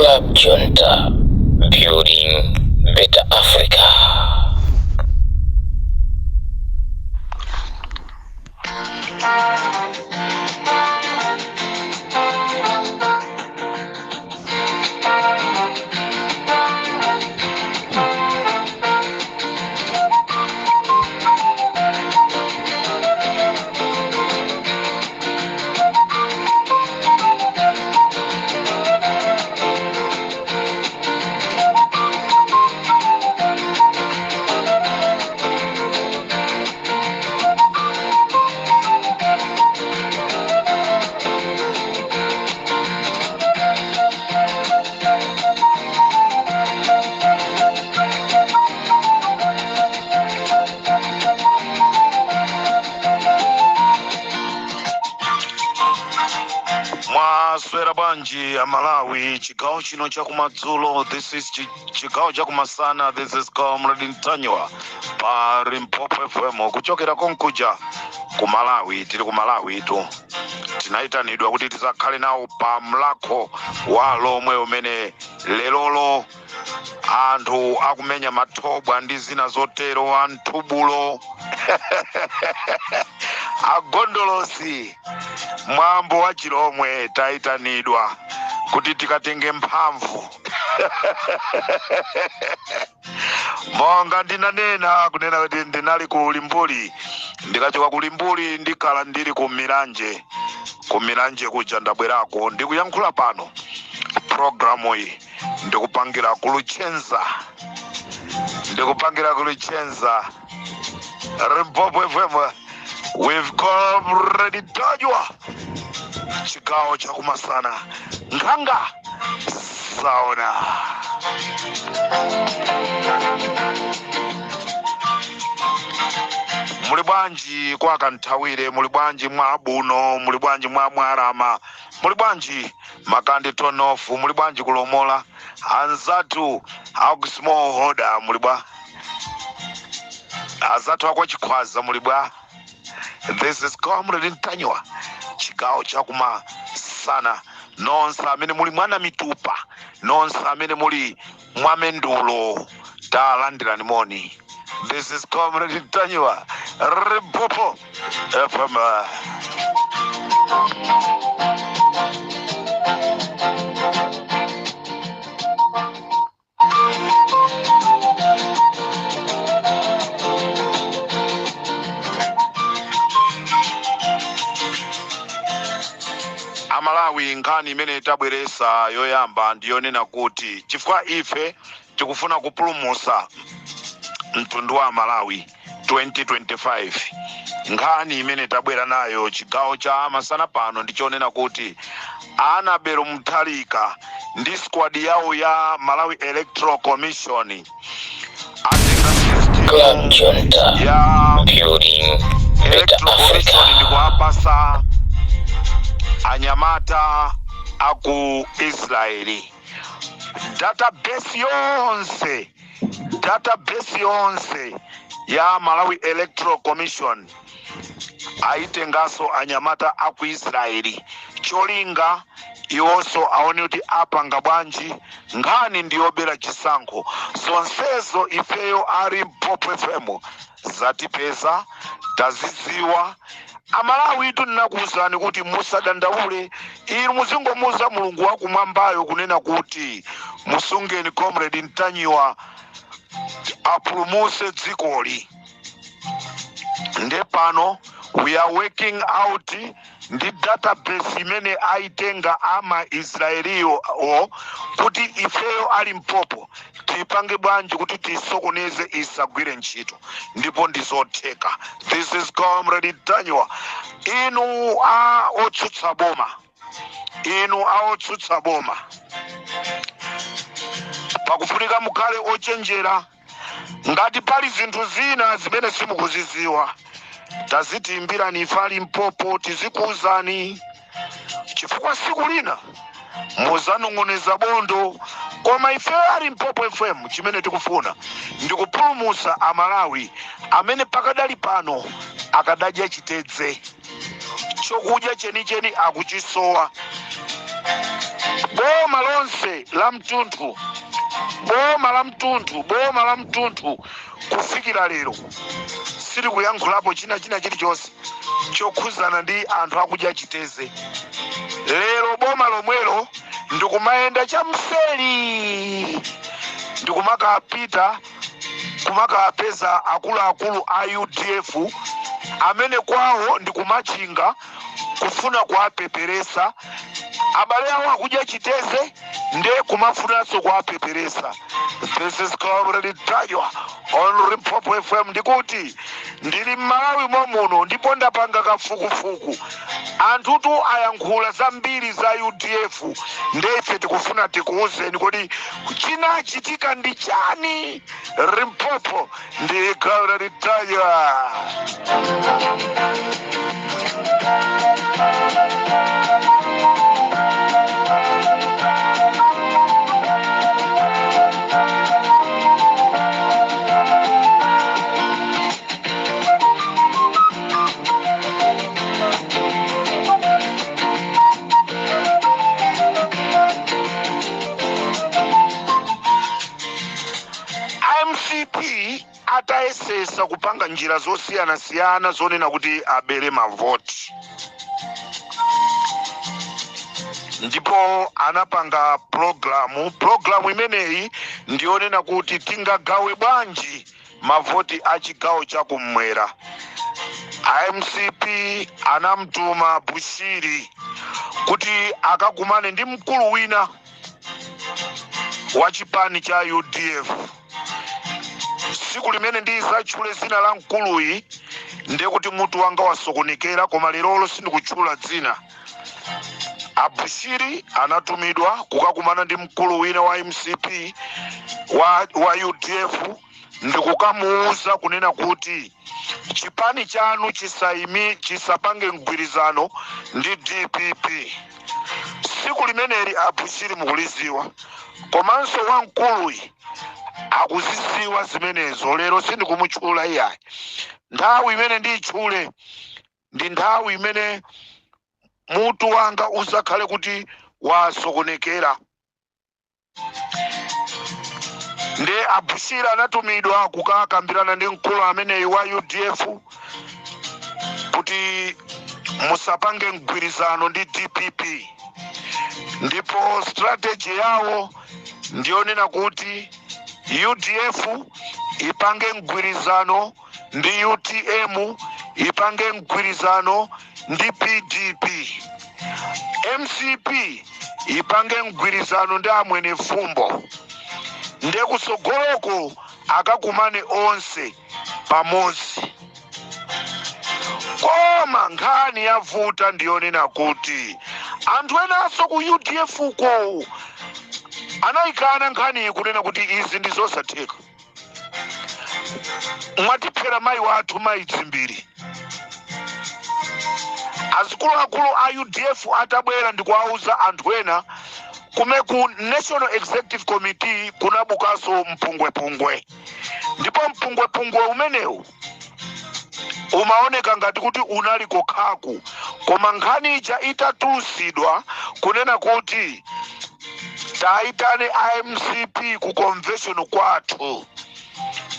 Club Junta, building better Africa. Mwaswera bwanji Amalawi? Chigawo chino chakumadzulo, this is chigawo chakumasana. This is Comrade Ntanyiwa pa Limpopo FM kuchokera konkuja ku Malawi. Tili ku Malawi tu, tinayitanidwa kuti tizakhale nawo pa mlakho wa Lomwe umene lerolo anthu akumenya mathobwa ndi zina zotero, anthubulo, agondolosi, mwambo wa Chilomwe. Tayitanidwa kuti tikatenge mphamvu. Monga ndinanena kunena kuti ndinali ku Limbuli, ndikachoka ku Limbuli ndikhala ndili ku Milanje. Ku Milanje kuja ndabwerako, ndikuyankhula pano. Programu iyi ndikupangira ku Luchenza, ndikupangira ku Luchenza. Limpopo FM with Comrade Ntanyiwa, chigawo chakumasana, nkhanga saona. Muli bwanji kwa Kanthawire? Muli bwanji mwa Buno? Muli bwanji mwa Mwarama? Muli bwanji Makandi Tonofu? Muli bwanji Kulomola? Anzathu aku Smallholder muli bwa? Azathu akwa Chikhwaza muli bwa? This is Comrade Ntanyiwa, chigawo chakumasana. Nonse amene muli mwana mitupa, nonse amene muli mwamendulo, talandirani moni. This is Comrade Ntanyiwa, Limpopo FM. Amalawi, nkhani imene tabweresa yoyamba ndiyonena kuti chifukwa ife tikufuna kupulumusa mtundu wa Malawi 2025, nkhani imene tabwera nayo chigawo cha masana pano ndichonena kuti Annabel Mutharika ndi squad yawo ya Malawi Electoral Commission atenga system Club Junta, ya building better Electoral Africa. Commission ndikuwapasa anyamata aku Israeli database yonse, database yonse ya Malawi Electoral Commission ayitenganso anyamata aku Israeli, cholinga iwonso aone kuti apanga bwanji. Nkhani ndiyobera chisankho. Zonsezo ifeyo a Limpopo FM zatipeza, taziziwa. Amalawi itu, ndinakuwuzani kuti musadandaule, inu muzingomuza Mulungu wakumwambayo kunena kuti musungeni Comrade Ntanyiwa apulumuse dzikoli. Nde pano we are working out ndi database imene aitenga ama Israeliyo o kuti ifeyo a Limpopo tipange bwanji kuti tisokoneze, isagwire ntchito, ndipo ndizotheka. This is Comrade Ntanyiwa. Inu a otsutsa boma, inu a otsutsa boma, pakufunika mukhale ochenjera. Ngati pali zinthu zina zimene simukuziziwa, tazitiimbirani ife a Limpopo tizikuwuzani, chifukwa siku lina muzanong'oneza bondo. Koma ife a Limpopo FM chimene tikufuna ndikupulumusa Amalawi amene pakadali pano akadadya chitedze, chokudya chenicheni akuchisowa. Boma lonse la mtunthu, boma la mtunthu, boma la mtunthu kufikira lero silikuyankhulapo china chilichonse chokhuzana ndi anthu akudya chiteze. Lero boma lomwelo ndikumayenda chamseri, ndikumakapita kumakapeza akuluakulu a UDF amene kwawo ndikumachinga, kufuna kuwapeperesa abale awo akudya chiteze, nde kumafunanso kuwapeperesa. This is Comrade Ntanyiwa on Limpopo FM. Ndikuti ndili m'Malawi momuno ndipo ndapanga kafukufuku. Anthutu ayankhula zambiri za UDF, nde ife tikufuna tikuwuzeni kodi chinachitika ndi chani. Limpopo ndi Comrade Ntanyiwa. MCP atayesesa kupanga njira zosiyanasiyana zonena kuti abere mavoti, ndipo anapanga pulogalamu. Pulogalamu imeneyi ndiyonena kuti tingagawe bwanji mavoti a chigawo chakummwera. MCP anamtuma Bushiri kuti akakumane ndi mkulu wina wa chipani cha UDF. Tsiku limene ndizatchule dzina la mkuluyi ndiye kuti mutu wanga wasokonekera, koma lerolo sindikutchula dzina. Abushiri anatumidwa kukakumana ndi mkulu wina wa MCP wa UDF ndikukamuuza kunena kuti chipani chanu chisapange mgwirizano ndi DPP. Tsiku limeneli Abushiri mukuliziwa, komanso wamkuluyi akuziziwa zimenezo. Lero sindikumutchula iyayi. Nthawi imene ndiyitchule ndi nthawi imene mutu wanga uzakhale kuti wasokonekera. Nde Abushiri anatumidwa kukakambirana ndi mkulu ameneyi wa UDF kuti musapange mgwirizano ndi DPP, ndipo strategy yawo ndiyonena kuti UDF ipange mgwirizano ndi UTM, ipange mgwirizano ndi PDP, MCP ipange mgwirizano ndi amwene fumbo, nde kusogoloko akakumane onse pamodzi. Koma nkhani yavuta ndiyonena kuti anthu enanso ku UDF ko anayikana nkhaniyi, kunena kuti izi ndi zosatheka, mwatiphera mayi wathu mayi Dzimbiri. Azikuluakulu a UDF atabwera ndikuwauza anthu ena kume ku National Executive Committee, kunabukanso mpungwepungwe, ndipo mpungwepungwe umenewu umaoneka ngati kuti unali kokhaku. Koma nkhani ija itatulusidwa kunena kuti tayitane IMCP ku convention kwathu,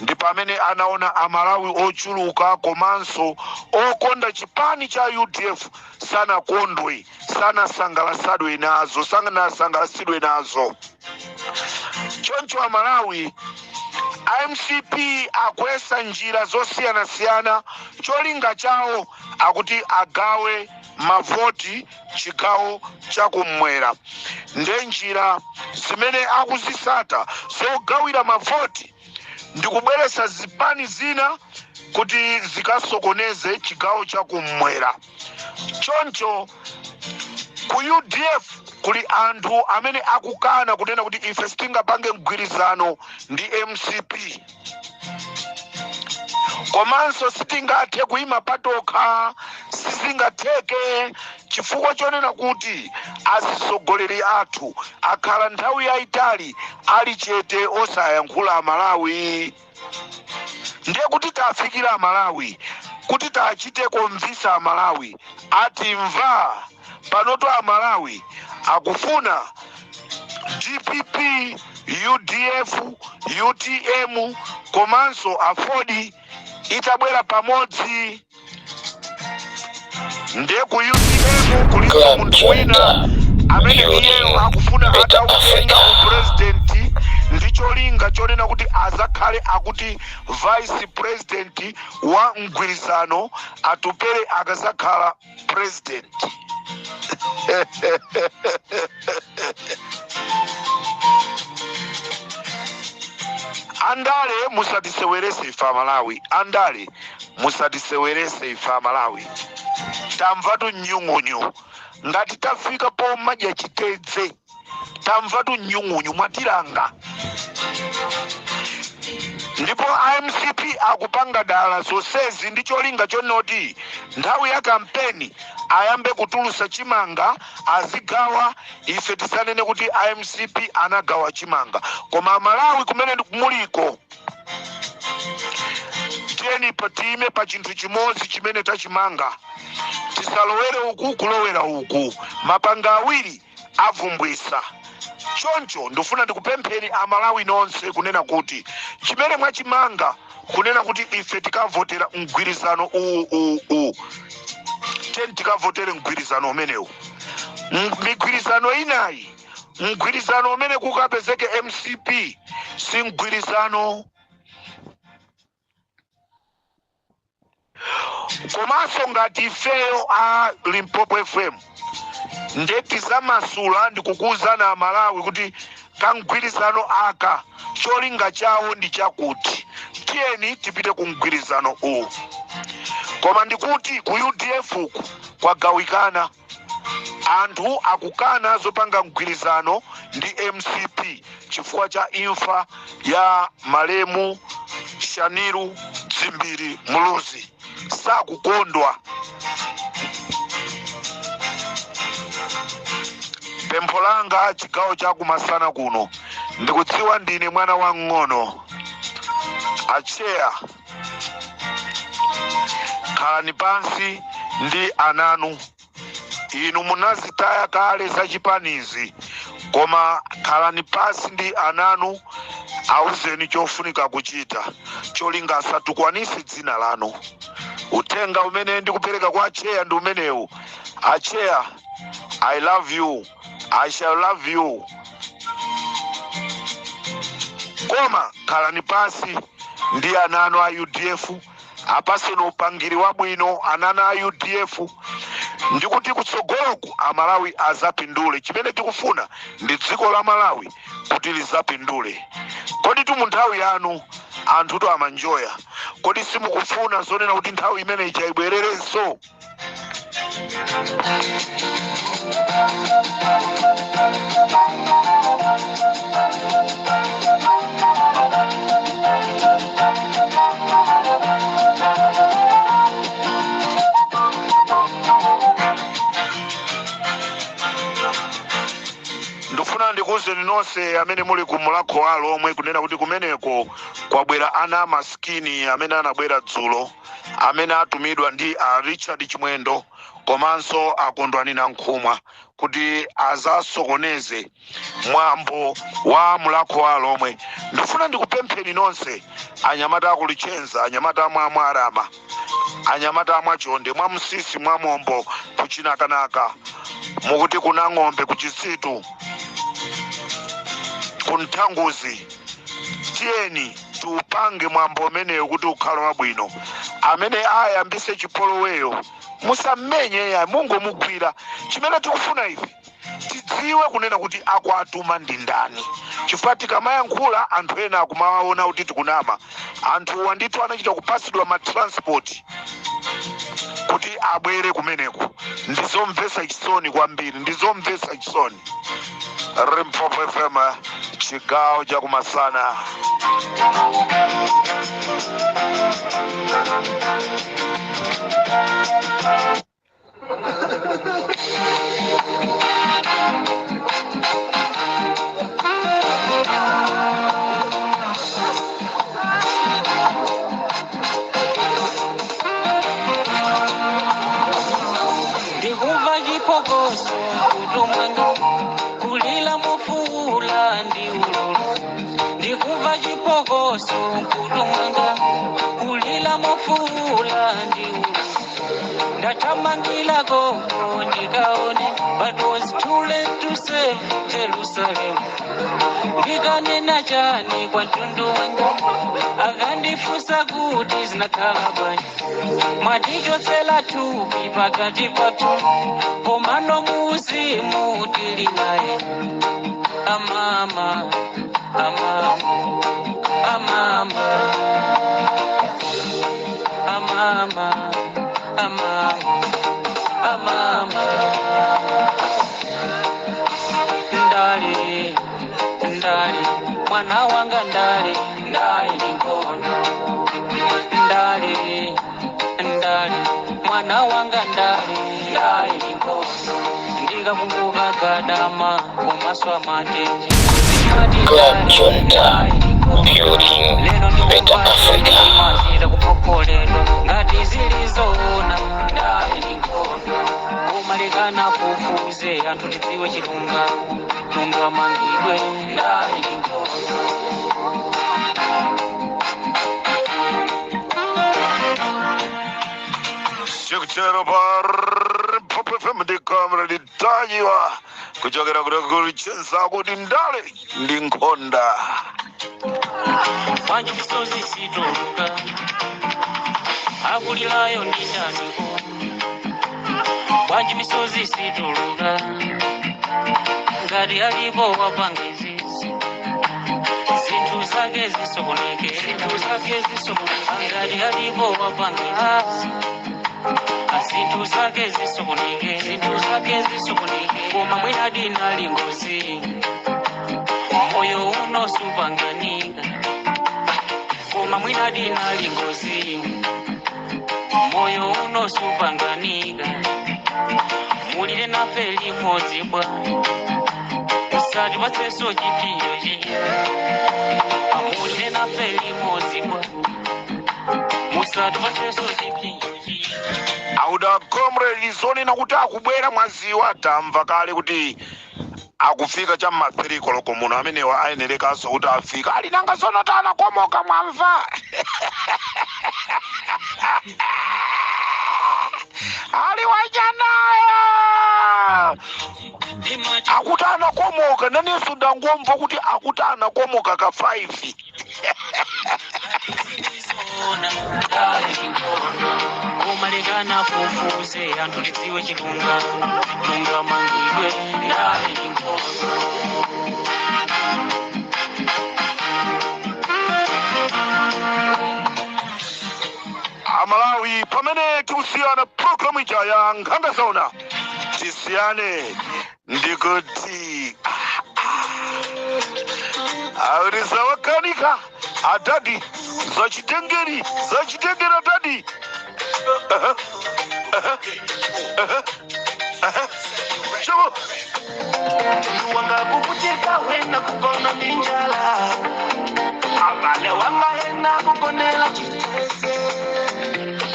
ndi pamene anaona Amalawi ochuluka komanso okonda chipani cha UDF sanakondwe, sanasangalasadwe nazo, sanasangalasidwe nazo. Choncho Amalawi, IMCP akwesa njira zosiyanasiyana. Cholinga chawo akuti agawe mavoti chigawo chakummwera. Nde njira zimene akuzisata zogawira mavoti ndikubweretsa zipani zina kuti zikasokoneze chigawo chakummwera. Choncho ku UDF kuli anthu amene akukana kunena kuti ife sitingapange mgwirizano ndi MCP, komanso sitingathe kuyima patokha, sizingatheke, chifukwa chonena kuti atsogoleri athu akhala nthawi yayitali ali chete osayankhula Amalawi. Ndiye kuti tafikira Amalawi, kuti tachite convince Amalawi, atimva panoto. Amalawi akufuna DPP, UDF, UTM komanso AFORD itabwera pamodzi. Ndiye ku UTM kulinso Club munthu wina Junta, amene iyeyo building akufuna better atautenga Africa. Upresidenti ndi cholinga chonena kuti azakhale akuti vice president wa mgwirizano Atupele akazakhala president. Andale musatisewerese ife Amalawi, andale musatisewerese ife Amalawi. Tamvatu nyung'unyu ngati tafika pomadya chitedze, tamvatu nyung'unyu mwatilanga. Ndipo IMCP akupanga dala zonsezi ndi cholinga chonoti nthawi ya kampeni ayambe kutulusa chimanga azigawa, ife tisanene kuti IMCP anagawa chimanga. Koma Amalawi kumene muliko, tiyeni tiime pa chinthu chimodzi chimene tachimanga, tisalowere uku kulowera uku, mapanga awiri avumbwisa. Choncho ndifuna ndikupempheni Amalawi nonse kunena kuti chimene mwachimanga kunena kuti ife tikavotera mgwirizano uwu uwu uwu, tiyeni tikavotere mgwirizano umenewu. Migwirizano inayi, mgwirizano umene kukapezeke MCP si mgwirizano. Komanso ngati ifeyo a Limpopo FM ndeti zamasula ndikukuwuzana Amalawi kuti kamgwirizano aka cholinga chawo ndi chakuti tiyeni tipite ku mgwirizano uwu. Koma ndikuti ku UDF uku kwagawikana, anthu akukana zopanga mgwirizano ndi MCP chifukwa cha imfa ya malemu Shaniru Dzimbiri Muluzi, sakukondwa. Pempho langa chigawo cha kumasana kuno, ndikudziwa ndine mwana wang'ono, acheya khalani pansi ndi ananu. Inu munazitaya kale zachipanizi, koma khalani pansi ndi ananu, auzeni chofunika kuchita, cholinga asatukwanise dzina lanu. Uthenga umene ndikupereka kwa acheya ndi umenewu. Acheya, I love you, I shall love you, koma khalani pansi ndi ananu a UDF, apaseni upangiri wabwino anana a UDF, ndikuti kutsogoloku Amalawi azapindule. Chimene tikufuna ndi dziko la Malawi kuti lizapindule. Kodi tu mu nthawi yanu anthutu amanjoya? Kodi simukufuna zonena kuti nthawi imene ija ibwererenso? Ndikufuna ndikuwuzeni nonse amene muli ku Mulhako wa Alhomwe kunena kuti kumeneko kwabwera ana amasikini amene anabwera dzulo, amene atumidwa ndi a Richard Chimwendo komanso akondwani Nankhumwa kuti azasokoneze mwambo wa Mulhako wa Alhomwe. Ndikufuna ndikupempheni nonse anyamata akulichenza, anyamata amwamwarama, anyamata amwachonde, mwamsisi, mwamombo, kuchinakanaka, mukuti kuna ng'ombe, kuchisitu, kunthanguzi, tiyeni tiupange mwambo umenewu kuti ukhale wabwino. Amene ayambise chipoloweyo musammenye ya mungomugwira. Chimene tikufuna ife tidziwe kunena kuti akuatuma ndi ndani, chifukwa tikamayankhula anthu ena akumawaona kuti tikunama. Anthuwa ndithu anachita kupasidwa ma transport kuti abwere kumeneko. Ndizomvetsa chisoni kwambiri, ndizomvetsa chisoni. Limpopo FM, chigawo cha kumasana. Ndikumva chiphokoso kutumwanga kulila mufuula. Mofuula ndi ululu, ndikumva chipokoso mkutu mwanga, kulila mofuula ndi ululu. Ndathamangira koko ndikaone, but was too late to save Jerusalem. Ndikanena chani kwa mtundu wanga akandifunsa kuti zinakhala bwanji? Mwatichotsera thupi pakati pathu, komano muuzimu tili naye. Amama, amama, amama, amama, amama, amama. Ndale, ndale, mwana wanga, ndale, ndale ni nkhondo. Ndale, ndale, mwana wanga, ndale, ndale ni nkhondo. Ndikakumbuka Gadama komanso amatenje. Club Junta, building better Africa. Machita kupopolelwa ngati zilizoona. Ndale ni nkhondo, kumalekana kufuze anthu tidziwe chilungamo, tungamangidwe. Ndale ni nkhondo. Chikuchero pa Limpopo FM ndi Comrade Ntanyiwa kuchokera kulichenza kuti ndale ndi nkhonda. Bwanji misozi situluka? Akulilayo ndi ndaniko? Bwanji misozi situluka? Ngati alipo wapanga izizi, zinthu zake zisokoneke, zinthu zake zisokoneke. Ngati alipo wapanga izizi, zinthu zake zisokoneke, zinthu zake zisokoneke. Koma mwina dinali ngozi, moyo uno supanganika. Koma mwina dinali ngozi, moyo uno supanganika. Mulire nafe limodzi bwa, musatipatsenso chipinjo. Amulire nafe limodzi bwa, musatipatsenso chipinjo. Auda comrade zonena kuti akubwera, mwaziwa, tamva kale kuti akufika cha mma 3 koloko muno. Amenewa ayenerekanso kuti afika ali nanga sono tanakomoka, mwamva ali wachanayo akuti anakomoka. Nanenso ndangomva kuti akuti anakomoka ka 5. Kumalekana fufuze anthu tidziwe chilungamo, tungamangidwe. Ndale ndi nkhondo. Amalawi, pamene tikusiyana programu ija ya Nkhanga Zaona, tisiyane ndikuti akuti zawakanika adadi, zachitengeri, zachitengeri adadi. Chavo. Wanga kukutika wena kugona ninjala, abale wanga hena kugonela chitese,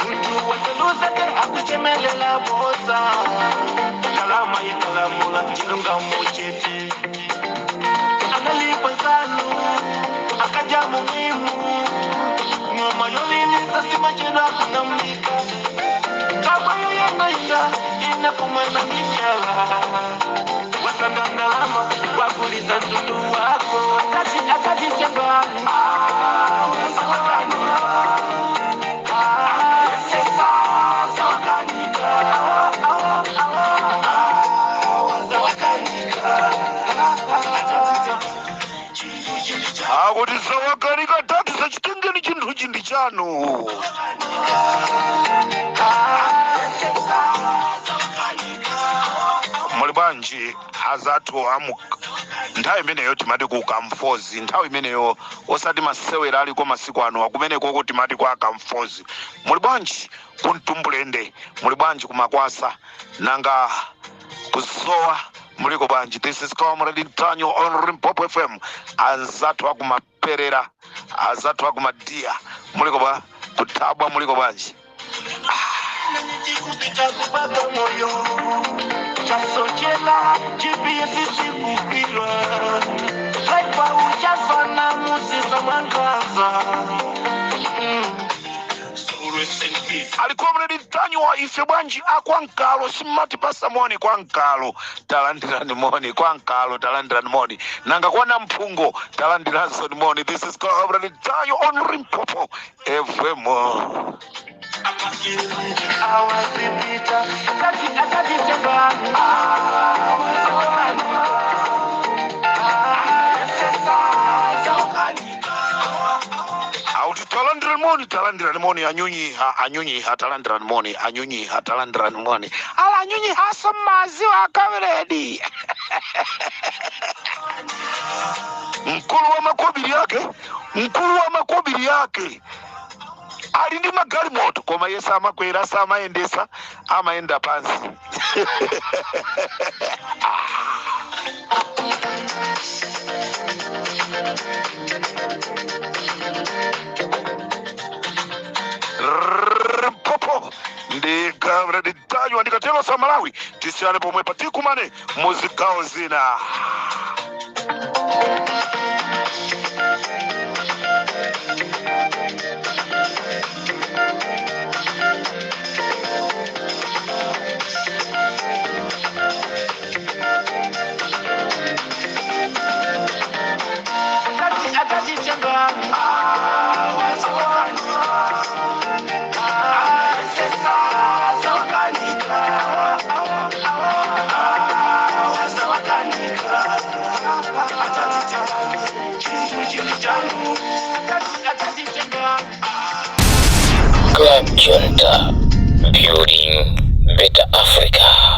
muntu waseluzeke akuchemelela bosa kalama yekalamula chilunga muchete analipwa nsanu akaja muhimu ngoma yolilisa simachena kunamlika kabayo yangainda inakumana mijala wasangandalama wakuliza mtundu wako akati akati chembani. Akuti zawakanika dadi, zachitengeni, chinthu ndi chanu. Muli bwanji azathu amu nthawi imeneyo timati ku kamfozi? Nthawi imeneyo, osati masewera aliko masiku ano akumeneko, timati kwa kamfozi. Muli bwanji kumtumbulende? Muli bwanji kumakwasa? Nanga kusowa muliko bwanji? This is Comrade Ntanyiwa on Limpopo FM. Anzathu akumaperera, azathu akumadiya, muliko bwa? Kuthabwa muliko bwanji? Kupita kupata moyo chasochela GPS sikupilwa. Ali Comrade Ntanyiwa, ife bwanji akwankalo simmatipasa moni? Kwankalo talandirani moni, kwankalo talandirani moni, nanga kwana mphungo talandiranso moni. This is Comrade Ntanyiwa on Limpopo FM. Awazipita akati akati tembani Auti talandirani moni, talandirani moni anyunyiha, anyunyiha talandirani moni, anyunyiha talandirani moni. Ala anyunyiha maziwa akaweredi mkulu wa makobiri yake, mkulu wa makobiri yake ali ndi magalimoto, koma iye samakwera, samayendesa, amayenda pansi. Popo ndi Comrade Ntanyiwa. Ndikatero sa Malawi, tisiyane pomwe patikumane muzigawo zina. Akati akati tembani Club Junta, building better Africa.